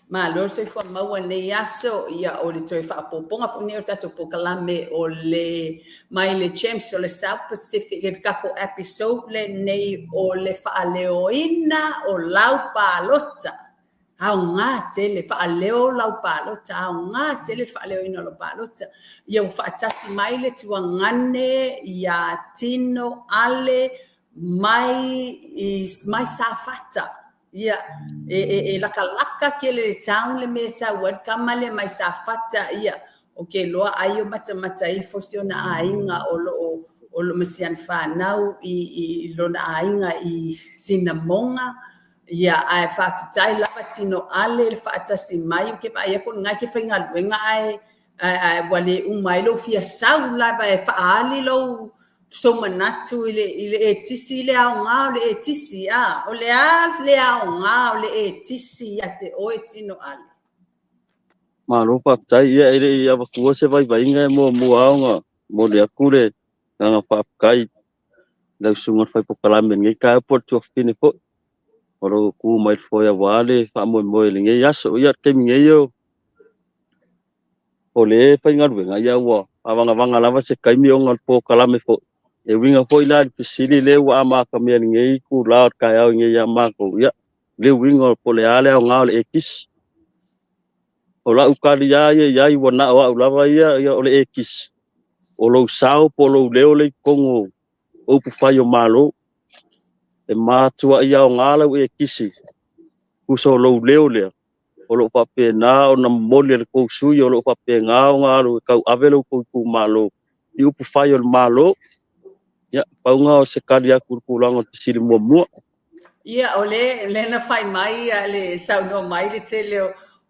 Malo le soifua maua i lenei aso. Ia, o le toe faaopoopoga foi lenei o le tatou polokalame o le mai le Champs o le South Pacific, le tatou episode lenei o le faaleoina o lau palota. Aoga tele, faaleo lau palota, aoga tele le faaleoina o lau palota. Ia ua faatasi mai le tuagane ia Tino Ale mai mai Safata. Ia, e lakalaka tele le town le mea e sau ai le tama lea mai Safata. Ia, ou te iloa ai o matamata ifo si ona aiga o lo o o lo ma si ana fanau i lona aiga i Sinamoga. Ia, ae faafetai lava Tino Ale le faatasi mai. Ou te vaai atu o lena e te faigaluega ae ae ua le uma ai lou fia sau lava e faaali lou sou manatu i le etisi, i le aoga o le etisi. A o le a le aoga o le etisi ia te oe, Tino Ale? Malo faafetai. Ia, e le i avatua se vaivaiga, e muamua lava ona momoli atu le agaga faafetai i lau susuga i le fai polokalame i lenei taeao po o le tuafafine foi o lo o tu mai le foe aua le faamoemoe i lenei aso. Ia, o le taimi nei o le faigaluega, ia ua faavagavaga lava se taimi ona o le polokalame foi. E uiga foi la i le fesili lea ua amatamea i lenei itula o le taeao i nei ia matou, ia, le uiga po o le a le aoga o le ekisi. O lau tali lava ia i ai ua na o au lava ia, ia o le ekisi, o lou sao po o lou leo le i totonu o upufai o Malo. E matuai aoga lau ekisi, tusa o lou leo lea, o lo o faapena ona momoli e le tou sui usufono o lo o faapena ona alu e tauave lo outou itumalo i upufai o le Malo. Ia, pau lena o se tali atu i le tulaga o le fesili muamua. Ia, o le na fai mai le saunoa mai le tele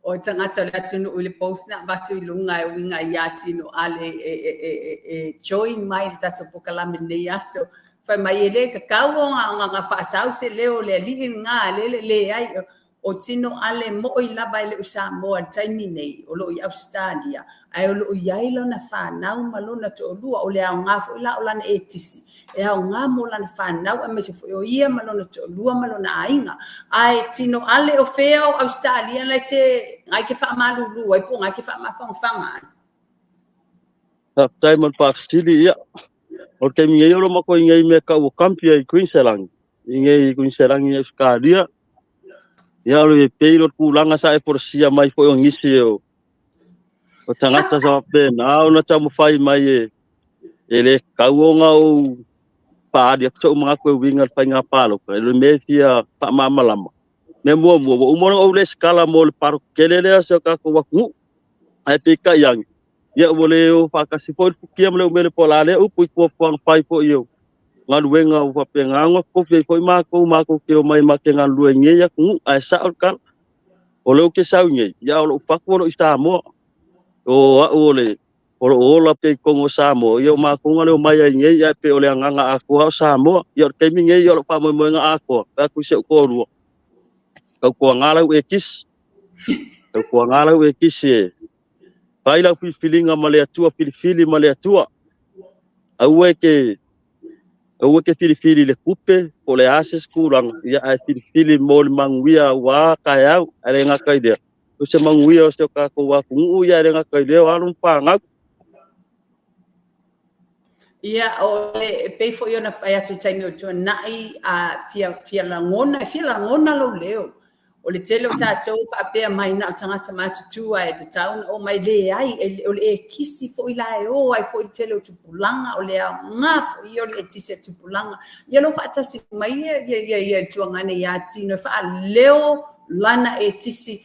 o tagata o le atunuu i le post na avatu i luga e uiga ia Tino Ale e join mai le tatou polokalame i lenei aso. Fai mai e le tatau ona faasau se leo o le alii lena le leai. O Tino Ale mo'i lava e le o Samoa i le taimi nei, o lo o i Ausetalia, ae o lo o i ai lona fanau ma lona toalua. O le aoga foi la o lana etisi, e aoga mo lana fanau aemaise foi o ia ma lona toalua ma lona aiga. Ae Tino Ale, o fea o Ausetalia nai te faamalulu ai po o nai te faamafanafana ai? Faafetai mo le faafesili. Ia, o le taimi nei o lo o matou i nei mea tau o Campia i Queensland, i nei Queensland i Ausetalia. Ia, o le pei o le tulaga sa e folasia mai foi o nisi o tagata sa faapena ona taumafai mai e le tatau ona ou faaali atu sou manatu e uiga i le faiga palota, e le mea e fia faamalamalama. Mea muamua, ua uma ona ou resitala mo le palota tele lea a si o tatou atunuu, ae peitai ane, ia ua le o faatasi foi le futia ma le umele po o le a lea upu i fuafuaga fai foi o galuega ua faapena ona tofi ai foi matou, matou te omai ma te galulue i lenei atunuu. Ae sao le tala, o lea ou te sau nei, ia o lou fatu o lo o i Samoa. O au o le o lo o ola pea i totonu o Samoa, ia o matou na le omai ai nei, ae pei o le agaga atoa o Samoa. Ia o le taimi nei o lou faamoemoega atoa, fai atu i si ou toalua, tautuana lau ekisi, tautuana lau ekisi e fai lau filifiliga ma le Atua, filifili ma le Atua. Aua e te filifili i le tupe po o le a se tulaga, ia ae filifili mo le manuia aua taeao, ae le gata i lea, o se manuia o si o tatou atunuu, ia ae le gata i lea, o alo ma fanau. Ia, o le pei foi ona fai atu i taimi o tuanai, a fia lagona, e fia lagona lou leo. O le tele o tatou faapea mai na o tagata matutua e tatau ona o mai, leai, o le ekisi foi la e o ai foi le tele o tupulaga, o le aoga foi ia o le etisi a tupulaga. Ia lou faatasi mai ia tuagane ia Tino e faaleo lana etisi.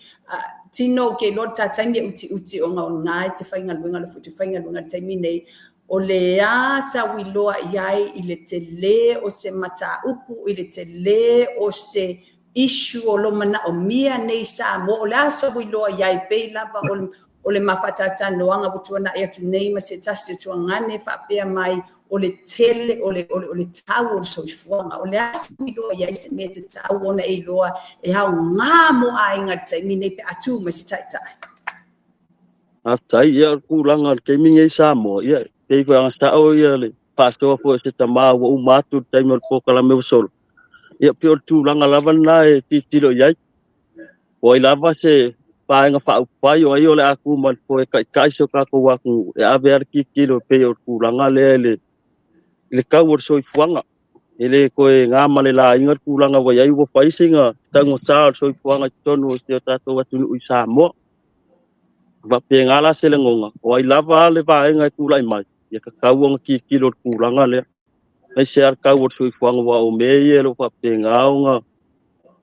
Tino, ou te iloa le ta taimi e utiuti ona o lena e te faigaluega, le foi te faigaluega i le taimi nei. O le a sau iloa i ai i le tele o se mataupu, i le tele o se issue o lo manaomia nei Samoa, o le a sau iloa i ai pei lava o le mafatalanoaga ua tuanai atu nei ma se tasi o tuagane faapea mai o le tele o le tau o le soifuaga. O le a sau iloa i ai se mea tatau ona e iloa e aoga mo aiga i le taimi nei pe a tu mai se taitai? Faafetai. Ia, o le tulaga o le taimi nei i Samoa, ia, pei foi ona sao ia le faasoa foi o se tama ua uma atu le taimi o le polokalame ua sola. Ia, pei o le tulaga lava lena e tilotilo i ai. O ai lava se Vaega Faaupufai, o ai o le a tu mai le foe e taitai si o tatou atunuu, e ave lava le tilotilo e pei o le tulaga lea i le tau o le soifuaga. E le toe na ma le laina le tulaga ua i ai, ua fai sina taugata o le soifuaga i totonu o si o tatou atunuu i Samoa. E faapena la se lagona, o ai lava le vaega e tulai mai, ia tatau ona tilotilo i le tulaga lea. Aemaise lava le tau o le soifuaga, aua o mea ia o lo o faapena ona,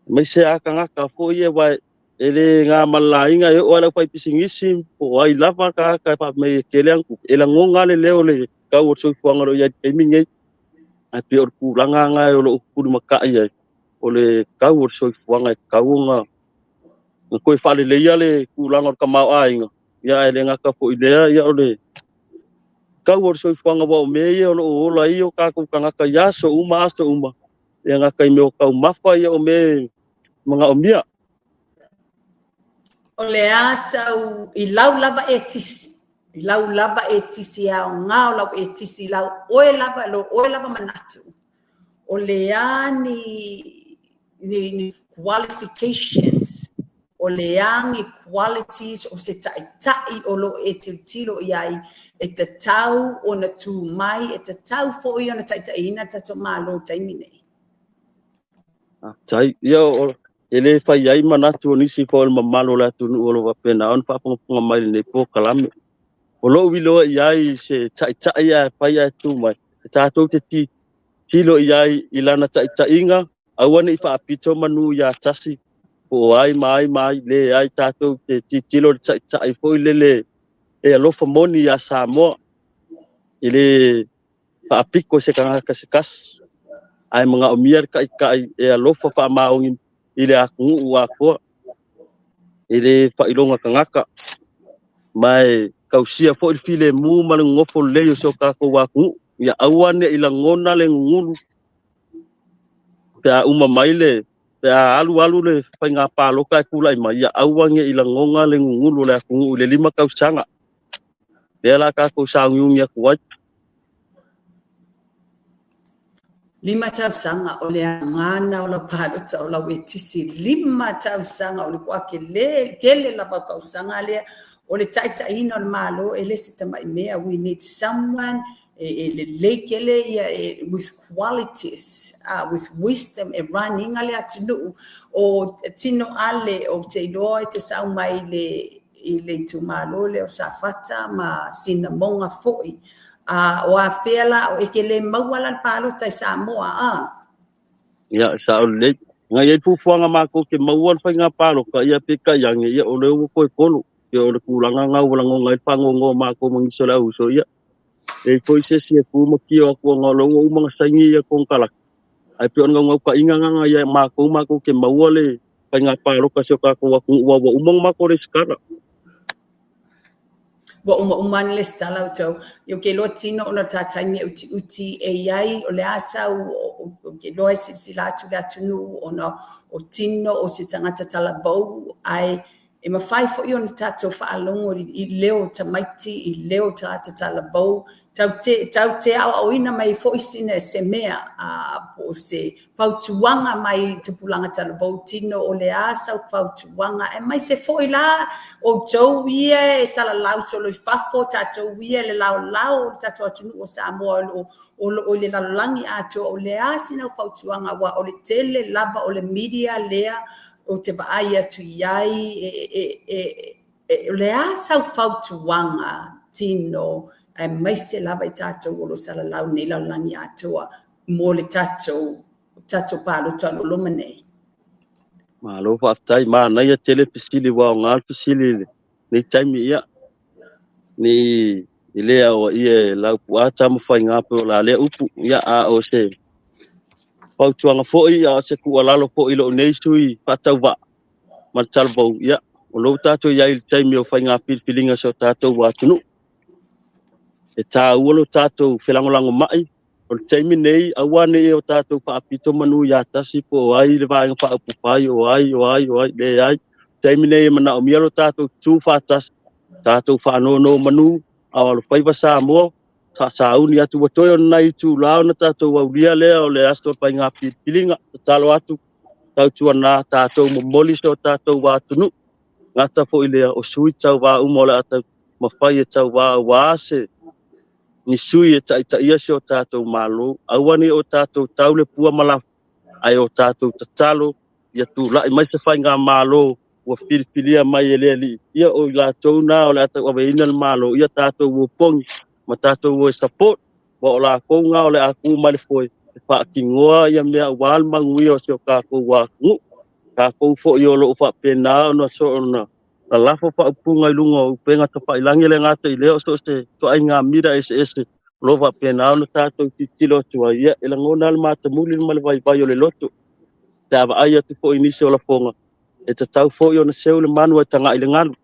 aemaise lava tagata foi ia, aua e le na ma le laina, e oo lava i le aufaipisinisi po o ai lava tagata e faapea mai e tele ana tupe, e lagona lava le leo o le tau o le soifuaga o lo o i ai i le taimi lenei. Ae pei o le tulaga lena o lo o tulimatai ai, o le tau o le soifuaga e tatau ona toe faaleleia le tulaga o le tamaoaiga, ae le gata foi i lea, ia o le tau o le soifuaga, aua o mea ia o lo o ola ai o tatou tagata i aso uma aso uma, e gata i mea o taumafa, ia o mea e manaomia. O le a sau i lau lava e tisi, i lau lava e tisi e aoga o lau e tisi, i lau oe lava, lo oe lava manatu. O le a ni qualifications, o le a ni qualities o se ta'ita'i o lo e tilotilo i ai e tatau ona tu mai, e tatau foi ona ta'ita'iina tatou Malo i taimi nei? Faafetai. Ia, e le fai ai manatu o nisi foi o le mamalu o le atunuu o lo o faapena ona faafogafoga mai i lenei polokalame. O lou iloa i ai se ta'ita'i ae fai ae tu mai, e tatou te tilotilo i ai i lana ta'ita'iga, aua ne i faapito manu ia tasi, po o ai ma ai ma ai, leai, tatou te tilotilo i le ta'ita'i foi lele e alofa moni iā Samoa, e le faapito i se tagata se tasi, ae manaomia le ta'ita'i e alofa faamaoni i le atunuu atoa, e le faailoga tagata, ma e tausia foi le filemu ma le nonofo lelei o si o tatou atunuu. Ia aua ne i lagona le gugulu pe a uma mai le, pe a alu alu le faiga palota e tulai mai, ia aua ne i lagona le gugulu o le atunuu i le 5 tausaga. Lea la tatou sauniuni atu ai. 5 tausaga o le agana o lau palota o lau e tisi, 5 tausaga o le to'a tele lava o tausaga lea o le ta'ita'iina o le Malo e le se tama'i mea. We need someone e lelei tele ia, with qualities, with wisdom e run ina le atunuu. O Tino Ale, o te iloa e te sau mai i le itumalo lea o Safata ma Sinamoga foi. O afea la o e ke le maua la le palota i Samoa a? Ia, sa'o lelei. Na i ai fuafuaga matou te maua le faiga palota, ia peitai ane, ia o lea ua toe kolo. Ia o le tulaga lena ua lagona ai le faanoanoa o matou ma nisi o le au uso, ia e i ai foi se isi e tu ma tio atu ona o lea ua uma ona saini ia konekarate. Ae pei o le naunautaiga lena na i ai matou te maua le faiga palota a si o tatou atunuu, aua ua uma ona matou resitala. Ua uma uma ana lesitala outou. Ia, ou te iloa Tino ona o le taimi e utiuti e i ai, o le a sau, ou te iloa e silasila atu le atunuu ona o Tino o se tagata talavou, ae e mafai foi ona tatou faalogo i leo o tamaiti, i leo o tagata talavou, tau te aoaoina mai foi sina se mea po o se fautuaga mai tupulaga talavou. Tino, o le a sau fautuaga, aemaise foi la outou ia e salalau solo i fafo, tatou ia le laolao o le tatou atunuu o Samoa o lo o i le lalolagi atoa, o le a sina fautuaga, aua o le tele lava o le media lea ou te vaai atu i ai o le a sau fautuaga Tino, aemaise lava i tatou o lo o salalau nei lalolagi atoa mo le tatou palota o lo o loma nei? Malo faafetai, manaia tele fesili, ua aoga le fesili i lenei taimi. Ia, ni i le aoaia e Laupua Tamafaiga pe o la lea upu. Ia, a o se fautuaga foi, a o se tuualalo foi i lou nei sui faatauvaa ma le talavou, ia, o lo o tatou i ai i le taimi o faiga filifiliga o si o tatou atunuu. E taua lo tatou felagolagomai o le taimi nei, aua ne i o tatou faapito manu ia tasi po o ai le Vaega Faaupufai, o ai, o ai, o ai, leai. Taimi nei e manaomia lo tatou tu faatasi, tatou faanonomanu a o alofaiva Samoa, faasauni atu ua toe o nai itulā ona tatou aulia lea o le aso o le faiga filifiliga. Tatalo atu, tautuana tatou momoli si o tatou atunuu. gata foi lea o sui tauvā uma o le a taumafai e tauvā auā se ni sui e taitaia si o tatou Malo. Aua ne i o tatou tau le pua ma lafo, ae o tatou tatalo ia tulai mai se faigamalo ua filifilia mai e le Alii. Ia o i latou na o le a tauaveina le Malo, ia tatou o pogi ma tatou o e support, ua o lakou na o le a tu mai le foe e faatinoa ia mea aua le manuia o si o tatou atunuu. Tatou foi o loo faapena ona soona lalafo faaupuga i luga o upega tafailagi, le gata i lea o so o se ituaiga mira eseese o lo o faapena ona tatou tilotilo atu ai. Ia e lagona le matamuli ma le vaivai o le loto pe a vaai atu foi i nisi o lafoga e tatau foi ona seu le manu ae tagai i le galu.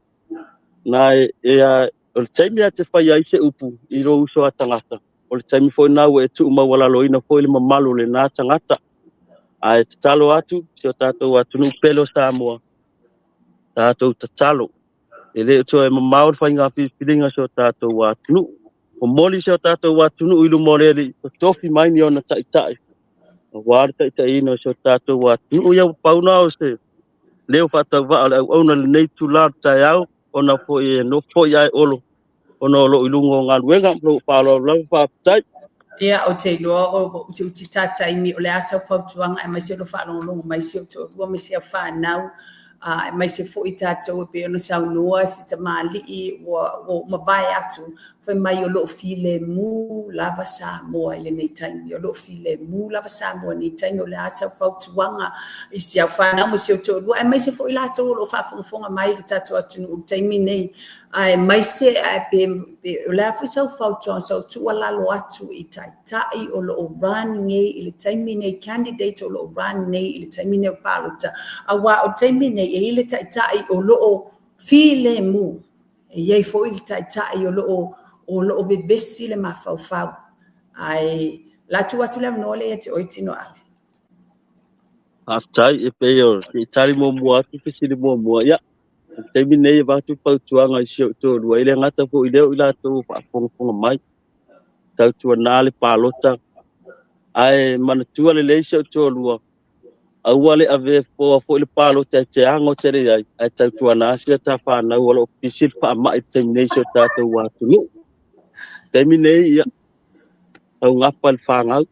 Na e, e a, o le taimi a te fai ai se upu i lou uso a tagata, o le taimi foi lena ua e tuumaualaloina foi le mamalu o lena tagata. Ae tatalo atu si o tatou atunuu pele o Samoa, tatou tatalo, e le o toe mamao le faiga filifiliga o si o tatou atunuu. Momoli si o tatou atunuu i luma o le Alii, totofi mai ni ona taitai aua le taitaiina o si o tatou atunuu. Ia ua pau na o se leo faatauvaa o le auauna i lenei itula o le taeao, ona foi e nofo foi ae olo ona o loo i luga o galuega. Ma lou faaaloalo lava, faafetai. Ia, ou te iloa o utiuti ta taimi, o le a sau fautuaga aemaise o lo faalogologo mai si ou toalua ma si au fanau, aemaise foi tatou e pei ona saunoa si tamalii ua mavae atu fai mai o loo filemu lava Samoa i lenei taimi, o loo filemu lava Samoa i lenei taimi. O le a sau fautuaga i si au fanau ma si ou toalua, aemaise foi latou o loo faafogafoga mai i le tatou atunuu i le taimi nei, aemaise ae pe o le a foi sau fautuaga, sau tuualalo atu i taitai o loo run nei i le taimi nei, candidate o loo run nei i le taimi nei o palota, aua o le taimi nei e i le taitai o loo filemu, e i ai foi le taitai o loo vevesi le mafaufau. Ae la tuu atu le avanoa lea ia te oe, Tino Ale. Faafetai. E pei o se i tali muamua atu fesili muamua. Ia, o le taimi nei e avatu fautuaga i si ou toalua, e le gata foi i lea o i latou o faafogafoga mai, tautuana le palota, ae manatua lelei si ou toalua, aua le avea foa foi le palota e te ago tele ai, ae tautuana sia ta fanau o loo pisi le faamai i le taimi nei i si o tatou atunuu. Taimi nei, ia taugapa le fanau.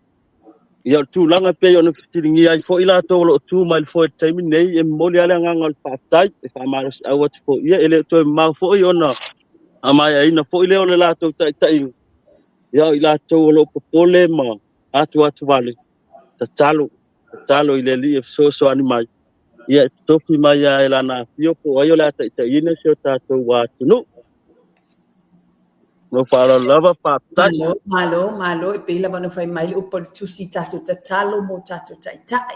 Ia o le tulaga e pei ona fesiligia ai foi latou o loo tu mai le foe i le taimi nei, e momoli lava le agaga o le faafetai, e faamalosiau atu foi ia e le o toe mamao foi ona faamaeaina foi lea o le latou taitaiga. Ia o i latou o loo popole ma atu vale, tatalo, tatalo i le Alii e fesoasoani mai, ia e totofi mai lava e lana afio po o ai o le a taitaiina si o tatou atunuu. Lou faaaloalo lava, faafetai. Malo, malo, malo. E pei lava ona fai mai le upu a le Tusi, tatou tatalo mo tatou taitai.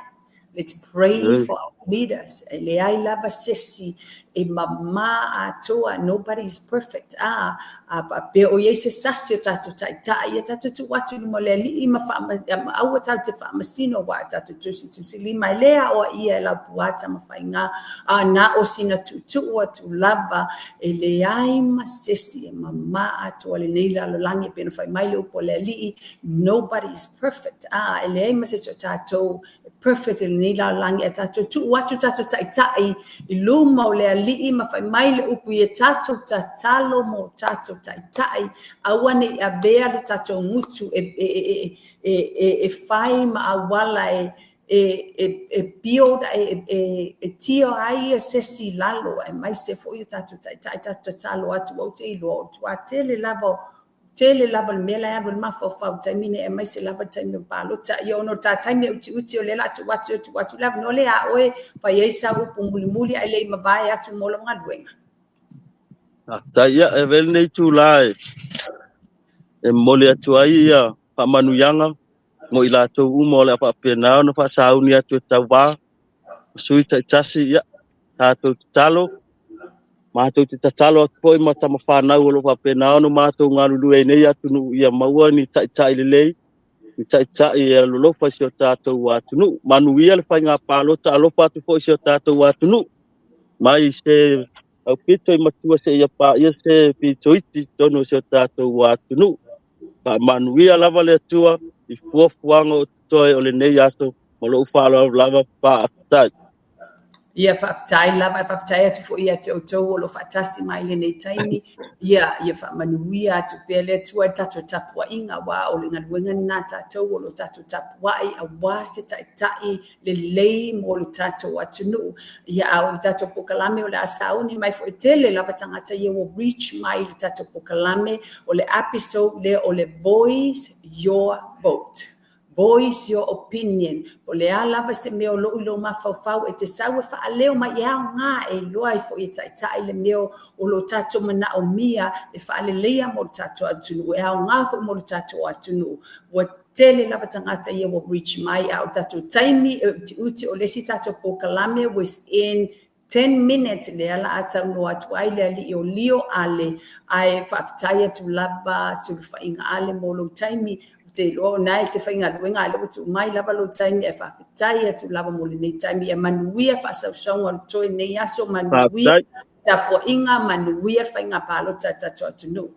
Let's pray for our leaders. E leai lava sesi e mamā atoa. Nobody is perfect. A faapea o i ai se sasi o tatou taitai, ia tatou tuu atu i luma o le Alii ma aua tatou te faamasino, aua tatou tusitusilima e le aoaia e Laupua Tamafaiga, a na o sina tuutuu atu lava. E leai ma sesi e mamā atoa lenei lalolagi, e pei ona fai mai le upu a le Alii, nobody is perfect. E leai ma sesi o tatou perfect i lenei lalolagi, ae tatou tuu atu tatou taitai i luma o le Alii ma fai mai le upu ia tatou tatalo mo tatou taitai, aua ne i avea le tatou gutu e fai ma auala e build e tio ai ia sesi i lalo, aemaise foi o tatou taitai, tatou tatalo atu. Ua ou te iloa o tua tele lava le mea la e alu i le mafaufau i taimi nei, aemaise lava le taimi o palota. Ia, ona o ta taimi e utiuti, o lea o le a tuu atu le avanoa lea a oe fai ai sau upu mulimuli ae le i mavae atu mo lau galuega. Faafetai. Ia e avea lenei itulā e momoli atu ai ia faamanuiaga mo i latou uma o le a faapena ona faasauni atu e tauvā sui taitasi. Ia tatou tatalo, matou te tatalo atu foi ma tama fanau o lo o faapena ona matou galulue ai nei atunuu, ia maua ni taitai lelei, ni taitai e alolofa i si o tatou atunuu. Manuia le faiga palota, alofa atu foi i si o tatou atunuu mai se aupito i matua seia paia se pito iti totonu o si o tatou atunuu. Faamanuia lava le Atua i fuafuaga o totoe o lenei aso. Ma lou faaaloalo lava, faafetai. Ia, faafetai lava, e faafetai atu foi ia te outou o lo o faatasi mai i lenei taimi. Ia faamanuia atu pea le Atua i le tatou tapuaiga, aua o le galuega lena a tatou o lo o tatou tapuai aua se taitai lelei mo le tatou atunuu. Ia, a o le tatou polokalame o le a sauni mai foi, tele lava tagata ia ua reach mai i le tatou polokalame, o le episode lea o le Voice Your Vote. Voice your opinion. O le a lava se mea o lou i lou mafaufau e te sau e faaleo mai, e aoga e iloa ai foi e taitai le mea o lo tatou manaomia e faaleleia mo le tatou atunuu, e aoga foi mo le tatou atunuu. Ua tele lava tagata ia ua reach mai, a o le tatou taimi e utiuti, o le isi tatou polokalame within 10 minutes lea la a saunoa atu ai le alii o Lio Ale. Ae faafetai atu lava Sulufaiga Ale mo lou taimi. Ou te iloa o na e te faigaluega, a o lea ua tuu mai lava lou taimi, ae faafetai atu lava mo lenei taimi. Ia manuia faasausauga o le toe nei aso, manuia Faafetai. tapuaiga, manuia le faiga palota a le tatou atunuu.